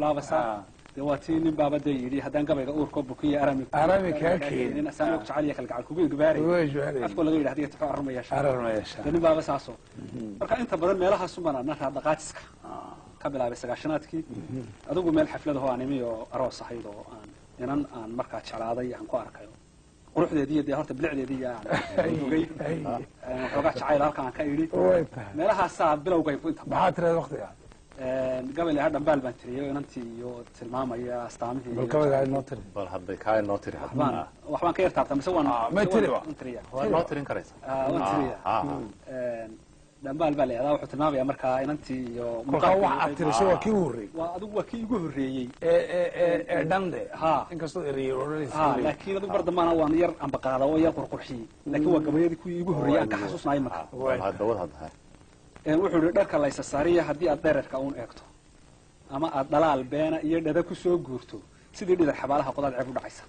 Bilaabasaa dee waa tii nin baaba dee yidhi, haddaan gabayga uurkoo bukiya arami Arami kaa keenin. Asaan og jecel iyo kalgacal kugu igbaaraya. Way jecel. Afkoo laga yidhahda iyo tuxu arruma yeesha. Arar ma yeeshaa. Dee nin baaba saaso. Marka inta badan meelahaas umbaan ana raadhaqaajiska ka bilaabay 90-aadkii. Adigu meel xaflad ahoo aan imi oo aroos ahayd oo aan inan aan markaa jeclaaday aan ku arkayo quruxdeedii iyo dee horta bilicdeedii iyo aan bogay, waxoogaa jacayl halka aan ka idhi. Way tahay. Meelahaasaa bilowgay ku inta badan. Maxaa tiraad waqtiga? Gabay lahaa dhambaal baan tiriyay oo inantii iyo tilmaamaya astaamihii bal iyo gabayga inoo tiri. Bal hadda kaa inoo tiri hadda. Waxbaan ka yar taabtaa mise waan Ma tiri ba? Waan tiriya. Waa inoo tirin karaysa. Waan tiriya. Dhambaal baa la yidhahdaa, wuxuu tilmaamayaa markaa inantii iyo Kolkaa muuqaalkii wax aad iyo tiriso waa kii u horreeyey. Waa adigu waa kii igu horreeyey. Ee dhande. Ha. Inkastoo ereyey odhanaysa. Ha, laakiin adigu bar dambana waan yar ambaqaada oo yar qurqurxiyey, laakiin waa gabayadii kuwii igu horreeyey aan ka xasuusnayo marka. Bal hadda wad hadda. Wuxuu yihi, dharka laysa saariya haddii aad dhererka uun eegto ama aad dhalaal beena iyo dhada ku soo guurto, sidii dhidar xabaalaha qodaad ceeb u dhacaysa.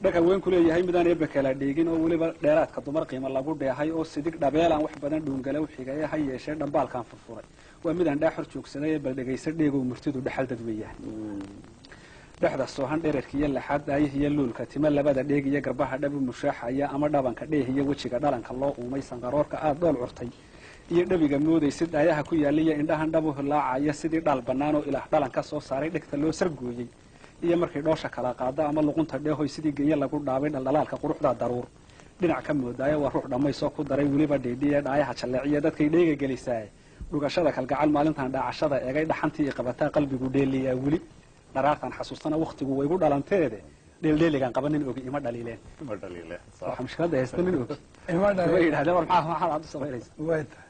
Dharka weyn ku leeyahay midaan eebba kala dheegin oo weliba dheeraadka dumar qiimo lagu dheehay oo sidig dhabeelaan wax badan dhuungale u xigaya, ha yeeshee dhambaalkaan furfuray waa midaan dhaa xor joogsaday ee bal dhegaysa dheegow, murtidu dhexal dad weeyaan. Dhexda soohan dhererka iyo laxaad, daayihi iyo luulka, tima labada dheeg iyo garbaha dhabu mushaaxaya ama dhabanka dheeh iyo wejiga dhalanka loo uumay, sanqaroorka aad dhool curtay iyo dhabiga moodaysid dhaayaha ku yaaliya, indhahan dhabu hilaacaya sidii dhaal bannaan oo ilaah dhalan ka soo saaray, dhegta loo sargooyey iyo markay dhoosha kala qaado ama luqunta dheehoy sidii geeye lagu dhaabay, dhaldhalaalka quruxda daruur dhinac ka moodaayo, waa ruux dhammaysoo ku daray weliba dhiidhiye dhaayaha jalleeciya dadkay dheega gelisaay. Dhugashada kalgacal maalintan dhaacashada eegay, dhaxantii i qabataa qalbigu dheeliyaa weli, dharaartan xasuustana wakhtigu waygu dhalanteede, dheeldheeligaan qaba nin ogi ima dhaliileen. Ma dhaliile. Waxaa mushkiladda haysta nin ogi Ima way dhalin. Yidhahdeen, war maxaa maxaad aad u samaynaysa? Way tahay.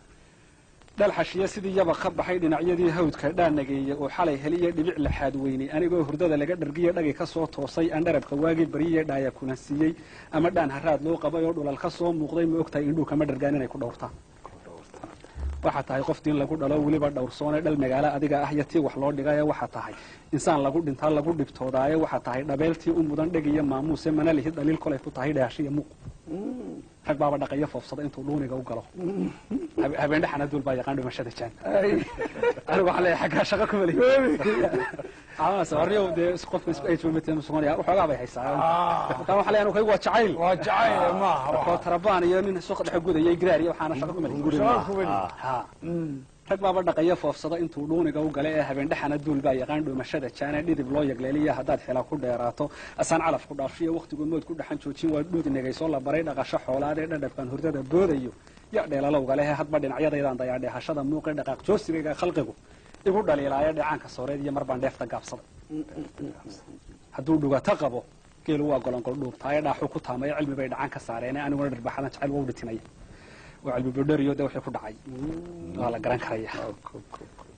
Dhalxashiya sidii yaba ka baxay dhinacyadii hawdka dhaanageeye oo xalay heliya dhibic laxaad weynay, anigoo hurdada laga dhargiya dhagi ka soo toosay, aan dharabka waagii bariye dhaaya kulansiiyey ama dhaan haraad loo qabay oo dhulal ka soo muuqday, ma ogtahay indhuu kama dhargaan inay ku dhowrtaan? Waxaa tahay qof diin lagu dhalo weliba dhowrsoone, dhal magaalo adiga ah iyo tii wax loo dhigaye, waxaa tahay insaan lagu dhintaa lagu dhibtoodaaye, waxaa tahay dhabeeltii u mudan dheg iyo maamuuse, mana lihid dhaliil kolay ku tahay dheesho iyo muuq. Rag baaba dhaqayo foofsada intuu dhuuniga u galo, habeen dhexana duul baa yaqaan dhimashada jaan. Anigu waxaan leeyahay xaggaa shaqo kuma lihi. Warniyow dee qofka isku age ma suganaya, waxoogaa bay haysaa. Marka waxaan leeyahay anigu kaygu waa jacayl. Waa jacayl maaha. Oo tarabaan iyo nin suuqa dhexe gudayay graar iyo waxaana shaqo kuma lihi. Shaqo kuma lihi. Ha, rag baaba dhaqayo foofsada intuu dhuuniga u galay ee habeen dhexana duul baa yaqaan dhumashada jaana, dhidib loo yagleeliya haddaad xila ku dheeraato, asaan calaf ku dhaafshiyo wakhtigu mood ku dhaxan joojin, waa dhuud negaysoo la baray dhaqasho xoolaad ee dhadhabkan hurdada boodayo ya dheelalowga lehe, hadba dhinacyadaydaan dayaadheehashada muuqee dhaqaaq joosigayga khalqigu igu dhaliilaayo, dheecaanka sooreed iyo mar baan dheefta gaabsaday. Hadduu dhugato qabo geelu waa golongol dhuubtaaye, dhaaxuu ku taamayo cilmi bay dhacan ka saareene, aniguna dhirbaxadan jacayl waa u dhitinaya, waa cilmi bodheriyo dee wixii ku dhacay waa la garan karaya.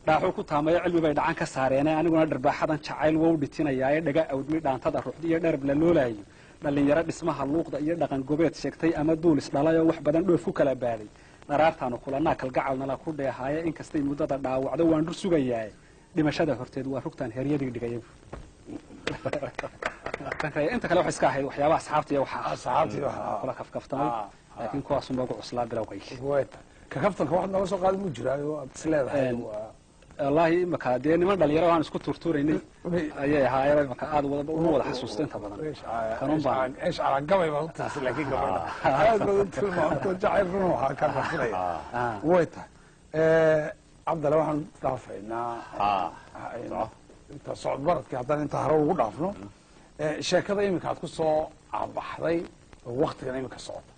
Dhaaxuu ku taamayo cilmi bay dhacan ka saareene, aniguna dharbaaxadan jacayl waa u dhitinayaaye, dhaga awdmi dhaantada ruuxdi iyo dherab la loolaayo, dhallinyaro dhismaha luuqda iyo dhaqan gobeed sheegtay ama duul isdhalayoo wax badan dhoof ku kala baaday, dharaartaanu kulanaa kalgacalnala ku dheehaaye, inkastay muddada dhaawacdo waan dhur sugayaaye, dhimashada horteed waa rugtaan heeryadii dhigaya. Inta kale waxay iska ahayd waxyaabaha asxaabta iyo waxaa Asxaabtii waxaa. kula kafkaftamay, laakiin kuwaasunba ugu cuslaa bilowgay. Way tahay. Ka kaftanka waxaad nooga soo qaadi mu jiraayo aad is leedahay? Waa Wallaahi imaka dee niman dhalinyaro aan isku tuurtuuraynay ayay ahaayeen, imaka aad wada uma wada xasuusto inta badan kanun baan. Eesh calaa gabay baad u tirisay, laakiin gabadha aad baad u tilmaamto, jacayl run waxaa ka rafilaya. Way tahay. Cabdalle, waxaan dhaafaynaa inta socod baradkii, haddaan inta hore ugu dhaafno sheekada iminka aad ku soo cabaxday oo waktigan iminka socota,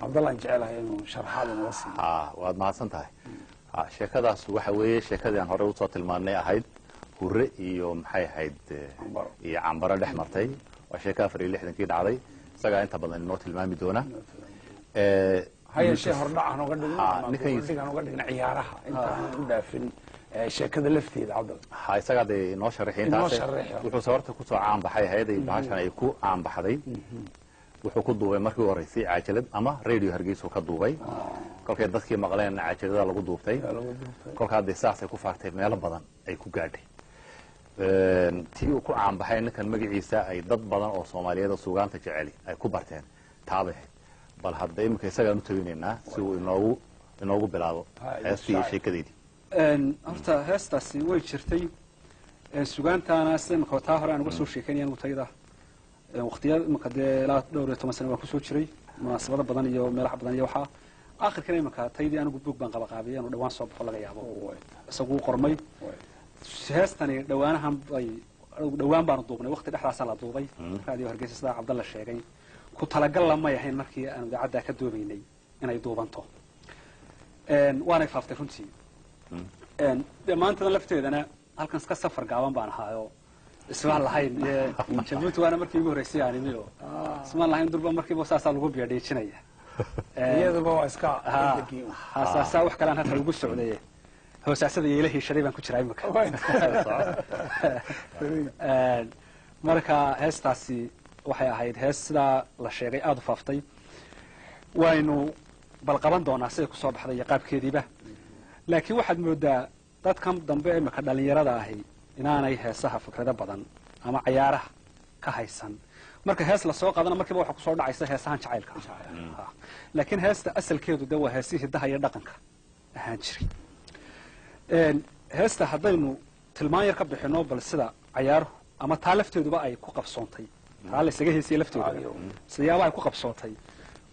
Cabdallaan jecelahay inuu sharaxaad inaga siiyo. Waad mahadsan tahay. Sheekadaas waxa weeye sheekadii aan horey usoo tilmaanay ahayd hure iyo maxay ahayd Cambaro. Iyo Cambaro dhex martay. Waa sheeko 64-kii dhacday, isagaa inta badan inoo tilmaami doona. Ha yeeshee hordhac aan uga dhigno ama Ninkan gobol aan uga dhigno ciyaaraha intaan u dhaafin sheekada lafteeda, Cabdalla. Ha, isagaa dee inoo sharaxay. Inoo intaas sharaxi. Wuxuu sababta kusoo caanbaxay ahayd ay bahashan ay ku caanbaxday, wuxuu ku duubay markii u horreysay caajalad ama Radio Hargeysa ka duubay. Kolkay dadkii maqleen caajalada lagu duubtay, lagu duubtay. Kolkaa dee saasay ku faartay, meelo badan ay ku gaadhay. Tii uu ku caanbaxay ninkan magaciisa ay dad badan oo Soomaaliyeed oo suugaanta jeceli ay ku barteen taabay ahayd. Bal hadda iminka isagaan u tabinaynaa si uu inoogu bilaabo heestii iyo sheekadeydii. Horta heestaasi way jirtay. Sugaantaana sida imika taa hore aan uga soo sheekeynaya anigu tayda waqtiya imika dee ilaa dhowr iyo toban sano waan kusoo jiray munaasabado badan iyo meelaha badan iyo waxaa aakhirkana imika taydii anigu buug baan qabaqaabiyay inuu dhawaan soo baxo laga yaabo, isagu qormay. Heestani dhawaanahan bay dhawaan baanu duubnay, waqti dhexdaasaa la duubay raadiyo Hargeysa, sidaa Cabdalla sheegay. Ku talagal lamay ahayn markii aanu idaacaddaa ka duubaynay inay duubanto, waanay faaftay runtii. Dee maantadan lafteedana halkan iska safar gaaban baan ahaayo, ismaan lahayn Jabuuti waana markii ugu horreysay aan imi oo ismaan lahayn durba markiiba saasaa lagu biyadhiijinaya. Iyaduba waa iska saasaa wax kalean halkan ugu socday, hoosaasada iyo ila hiishaday baan ku jiraa imika. Marka heestaasi waxay ahayd hees sidaa la sheegay aada u faaftay, waynu bal qaban doonaa siday kusoo baxday iyo qaabkeediiba. Laakiin waxaad moodaa dadkan dambe imika dhalinyarada ahi inaanay heesaha fikrado badan ama cayaaraha ka haysan. Marka hees lasoo qaadana markiiba waxaa kusoo dhacaysa heesahan jacaylka, laakiin heesta asalkeedu de waa heesihii hidaha iyo dhaqanka ahaan jiray. Heesta haddaynu tilmaan yar ka bixino bal sida cayaaruhu ama taa lafteeduba ay ku qabsoontay, taa laysaga heesaya lafteeduba sidayaabaha ay ku qabsoontay,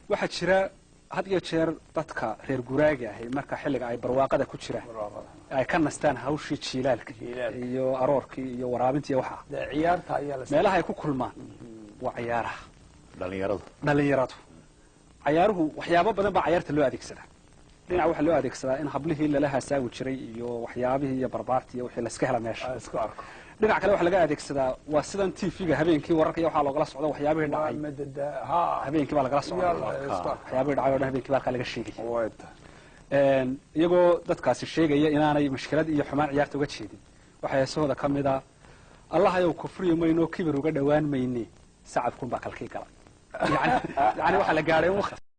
waxaa jira had iyo jeer dadka reer guraaga ahi marka xilliga ay barwaaqada ku jiraan ay ka nastaan hawshii jiilaalka iyo aroorkii iyo waraabintii iyo waxaa meelaha ay ku kulmaan waa cayaaraha. Dhalinyaradu cayaaruhu waxyaabo badan baa cayaarta loo adeegsadaa. Dhinac waxaa loo adeegsadaa in hablihii lala hasaawi jiray iyo waxyaabihii iyo barbaartii iyo wixii layska hela meesha. Dhinac kale waxaa laga adeegsadaa waa sidan TV-ga habeenkii wararka iyo waxaa loogala socda waxyaabihii dhacay habeenkii baa lagala socda, waxyaabihii dhacay oo dhan habeenkii baa halkaa laga sheegaya, iyagoo dadkaasi sheegaya inaanay mushkilad iyo xumaan ciyaarta uga jeedin. Waxaa heesahooda ka mid a Allahayow kufriyi mayno, kibir uga dhawaan mayne, sacabkuun baa kalkii gala. Yani waxaa la gaadhay in waqti